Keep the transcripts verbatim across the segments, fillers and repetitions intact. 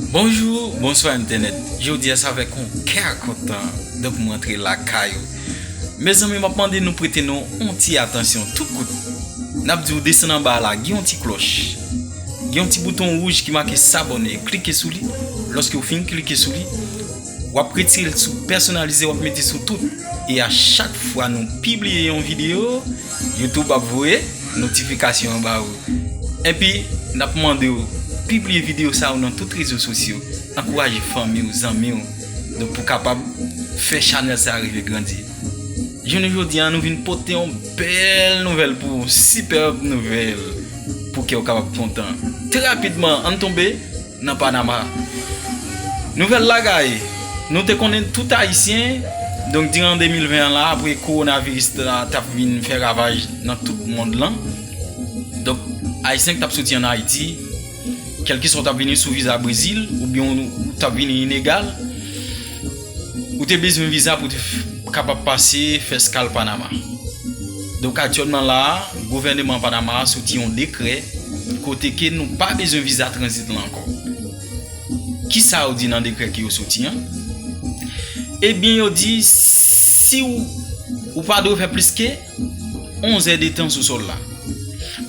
Bonjou, bonswa entènèt. Jodi a se avèk yon kè kontan, donk m rantre lakay ou. Mezanmi, m ap mande nou prete nou yon ti atansyon tou kout. N ap di w desann anba la, gen yon ti klòch. Gen yon ti bouton wouj ki make sabone, klike sou li. Lòske w fin klike sou li, w ap retire l sou pèsonalize, w ap mete sou tout. E a chak fwa nou pibliye yon videyo, YouTube ap voye notifikasyon an ba ou. Epi, n ap mande w pibliye videyo sa yo nan tout rezo sosyo. Ankouraje fanmi w, zanmi w, donk pou kapab fè chanèl sa a rive grandi. Jounen jodi a, nou vin pote yon bèl nouvèl pou w, sipèb nouvèl, pou kè w kapab kontan. Trè rapidman, ann tonbe nan Panama. Nouvèl la gaye, nou te konnen tout Ayisyen, donk diran de mil ven an la, apre kowonaviris la t ap vin fè ravaj nan tout mond lan, donk Ayisyen ki t ap soti ann Ayiti, kèlkeswa w t ap vini sou viza Brezil oubyen w t ap vini ilegal, ou te bezwen viza pou te f- kapab pase fè eskal Panama. Donk aktyèlman la a, gouvèneman Panama a soti yon dekrè kote ke nou pa bezwen viza tranzit lan ankò. Kisa yo di nan dekrè ke yo soti an? Ebyen, yo di si w, ou pa dwe fè plis ke onz è de tan sou sòl la.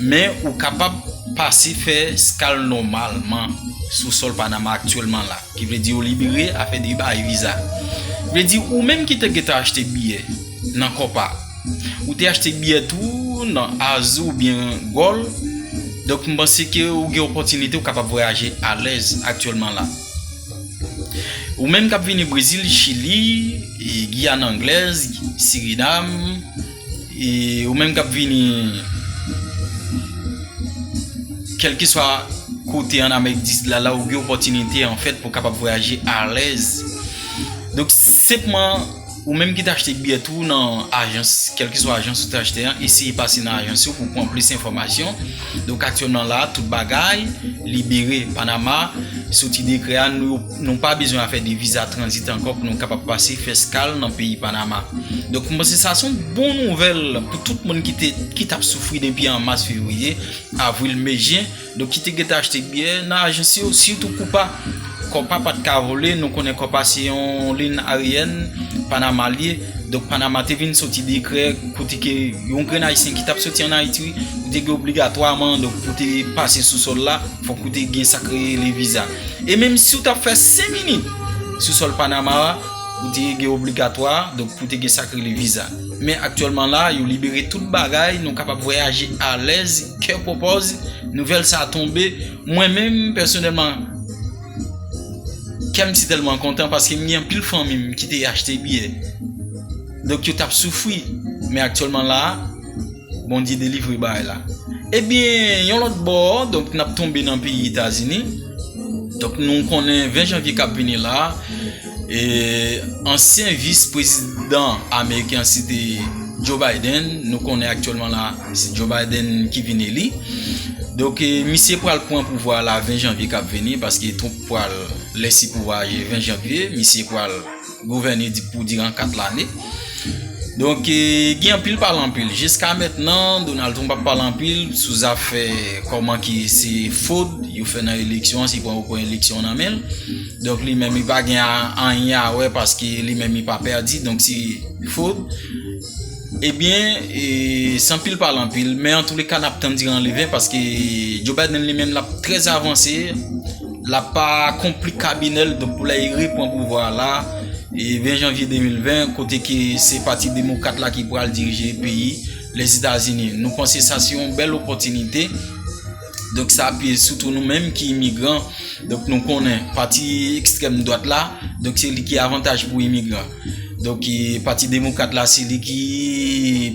Men ou kapab pase fè eskal nòmalman sou sòl Panama aktyèlman la. Ki vle di yo libere afè de bay viza. Vle di ou menm ki te gentan achte biyè nan Copa, ou te achte biyè tou nan Azul oubyen Gold. Donk m panse ke ou gen opòtinite ou kapab vwayaje alèz aktyèlman la. Ou menm k ap vini Brezil, Chili, e Giyàn Anglèz, Sirinam, e ou menm k ap vini kèlkeswa kote ann Amerik di Sid la, la ou gen opòtinite anfèt pou kapab vwayaje alèz. Donk senpman, ou menm ki t achte biyè tou nan ajans, kèlkeswa ajans ou t achte an, eseye pase nan ajans yo pou pran plis enfòmasyon. Donk aktyèlman la, tout bagay libere. Panama soti dekrè a, nou, nou pa bezwen afè de viza tranzit ankò pou nou kapab pase fè eskal nan peyi Panama. Donk m panse sa se yon bon nouvèl pou tout moun ki te, ki t ap soufri depi an mas, fevriye, avril, me, jen. Donk ki te gentan achte biyè nan ajans yo, sitou Copa. Copa pa t ka vole, nou konnen Copa se yon liy ayeryèn Panama l ye. Donk Panama te vin soti dekrè kote ke yon grenn Ayisyen ki t ap soti ann Ayiti, ou te gen obligatwaman, donk pou te pase sou sòl la, fòk ou te gen sa k rele viza. E menm si w t ap fè senk minit sou sòl Panama a, ou te gen obligatwa, donk pou te gen sa k rele viza. Men aktyèlman la, yo libere tout bagay, nou kapab vwayaje alèz, kè pòpòz. Nouvèl sa a tonbe, mwen menm, pèsonèlman, kè m ti tèlman kontan paske m gen anpil fanmi m ki te achte biyè. Donk yo t ap soufri. Men aktyèlman la, Bondye delivre bagay la. Ebyen, yon lòt bò, donk n ap tonbe nan peyi Etazini. Donk nou konnen ven janvye k ap vini la, e ansyen vis prezidan ameriken an se te Joe Biden, nou konnen aktyèlman la se Joe Biden ki vin eli. Donk e, misye pral pran pouvwa la ven janvye k ap vini, paske Trump pral lèse pouvwa a ven janvye, misye pral gouvène di- pou diran kat lane. Donk e, gen anpil pale anpil. Jiska mentnan, Donald Trump ap pale anpil sou zafè kòman ki se fwod yo fè nan eleksyon an, se pran yo pran eleksyon an nan men l. Donk li menm li pa gen a- anyen a wè paske li menm li pa pèdi, donk se fwod. Ebyen, e, se anpil pale anpil, men antouleka n ap tann diran le ven paske Joe Biden li menm l ap trè avanse, l ap pa konplik kabinè l, donk pou lè li repran pouvwa a la, e ven janvye de mil ven, kote ke se pati demokrat la ki pral dirije peyi Lèzetazini. Nou panse sa se yon bèl opòtinite. Donk sa apiye sitou nou menm ki imigran. Donk nou konnen pati ekstrèm dwat la, donk se li ki avantaj pou imigran. Donk e, pati demokrat la se li ki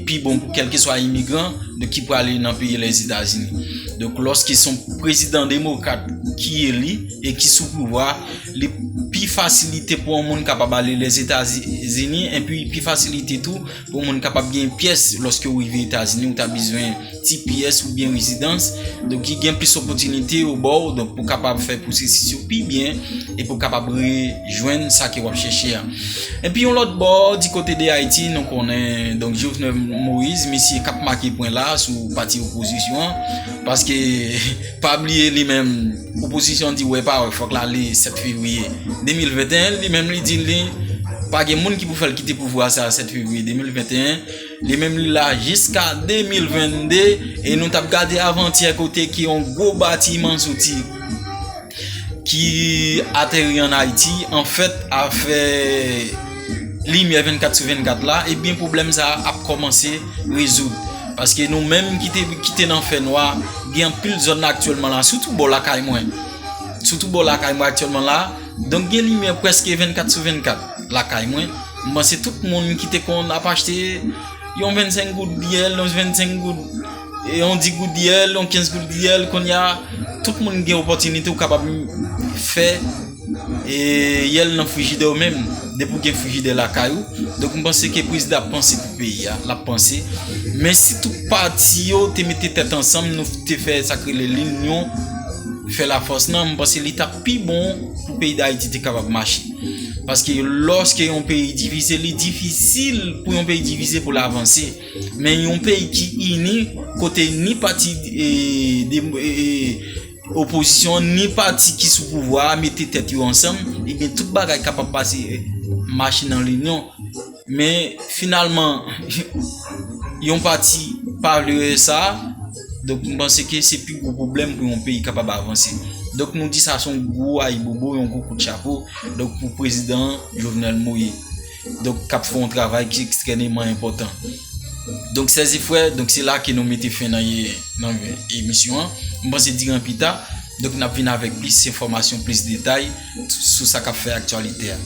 pi bon pou kèlkeswa imigran, donk ki prale nan peyi Lèzetazini. Donk lòske se yon prezidan demokrat ki eli e ki sou pouvwa, li pi fasilite pou yon moun kapab ale Lèzetazini, epi pi fasilite tou pou yon moun kapab gen pyès lòske w rive Etazini, ou ta bezwen ti pyès oubyen rezidans. Donk ki gen plis opòtinite yo ba w, donk pou kapab fè pwosesis yo pi byen e pou kapab rejwenn sa ke w ap chèche a. Epi yon lòt bò, di kote de Ayiti, nou konnen, donk Jovenel Moïse, misye k ap make pwen la sou pati opozisyon an. Paske, pa bliye li menm, opozisyon di wè pa wè, fòk l ale sèt fevriye de mil venteyen, li menm li di li pa gen moun ki pou fè l kite pouvwa sa a sèt fevriye de mil venteyen. Li menm li la jiska de mil vennde, e nou t ap gade avantyè kote ki yon gwo batiman soti ki ateri ann Ayiti, anfèt, afè limyè vennkat sou vennkat la, ebyen, pwoblèm sa a ap kòmanse rezoud. Paske nou menm ki te, ki te nan fènwa, gen anpil zòn aktyèlman la, sitou bò lakay mwen. Sitou bò lakay mwen aktyèlman la, donk gen limyè prèske vennkat sou vennkat lakay mwen. M panse tout moun ki te konn ap achte yon vennsenk goud dyèl, yon vennsenk goud, e yon dis goud dyèl, yon kenz goud dyèl, kounye a, tout moun gen opòtinite ou kapab fè, e, yèl nan frijidè w menm, depi w gen frijidè lakay ou. Donk, m panse ke prezidan ap panse pou peyi a, l ap panse. Men si tout pati yo te mete tèt ansanm, nou te fè sa k rele linyon fè lafòs lan, m panse li t ap pi bon pou peyi Dayiti te kapab mache. Paske lòske yon peyi divize, li difisil pou yon peyi divize pou l avanse. Men yon peyi ki ini, kote ni pati, e, de, e, e, opozisyon, ni pati ki sou pouvwa a mete tèt yo ansanm, ebyen, tout bagay kapab pase, e, mache nan linyon. Men, finalman, yon pati pa vle wè sa, donk, m panse ke se pi gwo pwoblèm pou yon peyi kapab avanse. Donk, nou di sa se yon gwo ayibobo, yon gwo kout chapo, donk, pou prezidan Jovenel Moïse. Donk, k ap fè yon travay ki ekstrèmeman enpòtan. Donk, sè e frè, donk, se la ke nou mete fen nan, nan emisyon an. M panse diran pita, donk, n ap vin avèk plis enfòmasyon, plis detay sou sa k ap fè aktyalite a.